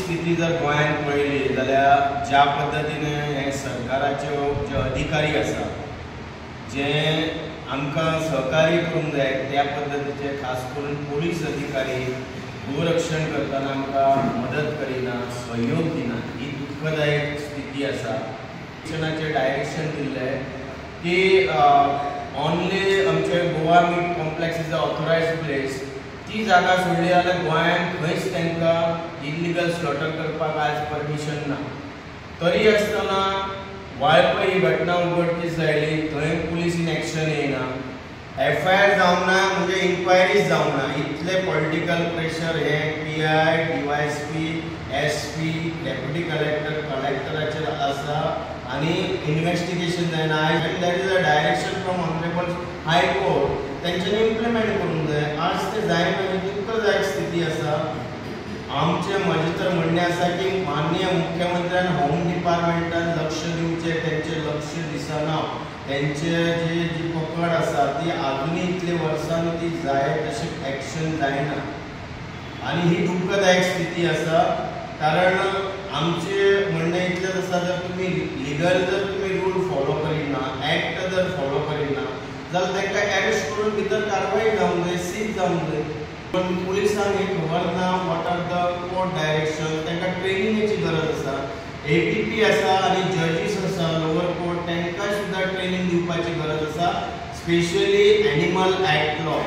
स्थिती जर गोंयांत पळयली जाल्यार ज्या पद्दतीन हे सरकाराचे जे अधिकारी आसा जे आमकां सहकार्य करूंक जाय त्या पद्दतीचे खास करून पोलीस अधिकारी गोरक्षण करतना आमकां मदत करिना, सहयोग दिना, ही दुःखदायक स्थिती आसा। शिक्षणाचें डायरेक्शन दिल्लें की ऑनली आमचे Goa meat complex is a authorised place, ती जागा सोडली जाल्यार गोंयांत खंयच तांकां इल्लिगल स्लॉटर करपाक आज परमिशन ना। तरी आसतना वाळपय ही घटना उघडकीस आयली, थंय पुलीस इन एक्शन येयना, एफ I R जावंक ना, म्हणजे इन्क्वायरीज जावंक ना। इतले पॉलिटिकल प्रेशर हे PI, DYSP, SP, deputy collector, कलेक्टराचेर आसा आनी इन्वेस्टिगेशन जायना। आयज there is a direction from honourable high court, तेंच्यांनी इम्प्लिमेंट करूंक जाय, आज ते जायना, ही दुःखदायक स्थिती आसा। आमचें म्हजें तर म्हणणें आसा की माननीय मुख्यमंत्र्यान होम डिपार्टमेंटान लक्ष दिवचें, तेंचें लक्ष दिसना, तेंचे जी जी पकड आसा ती आजुनूय इतले वर्सान ती जाय तशें एक्शन जायना आनी ही दुःखदायक स्थिती आसा। कारण आमचें म्हणणें इतलेंच आसा, जर तुमी लिगल जर तुमी रूल फॉलो करिना, एक्ट जर फॉलो करिना जाल्यार तांकां एरेस्ट करून भितर कारवाय जावंक जाय, सीज जावंक जाय। पण पुलिसांक हें खबर ना what are the court direction, तांकां ट्रेनिंगेची गरज आसा। एटीपी आसा आनी जजीस आसा लोवर कोर्ट, तांकां सुद्दां ट्रेनिंग दिवपाची गरज आसा, स्पेशली एनिमल एक्ट लॉ।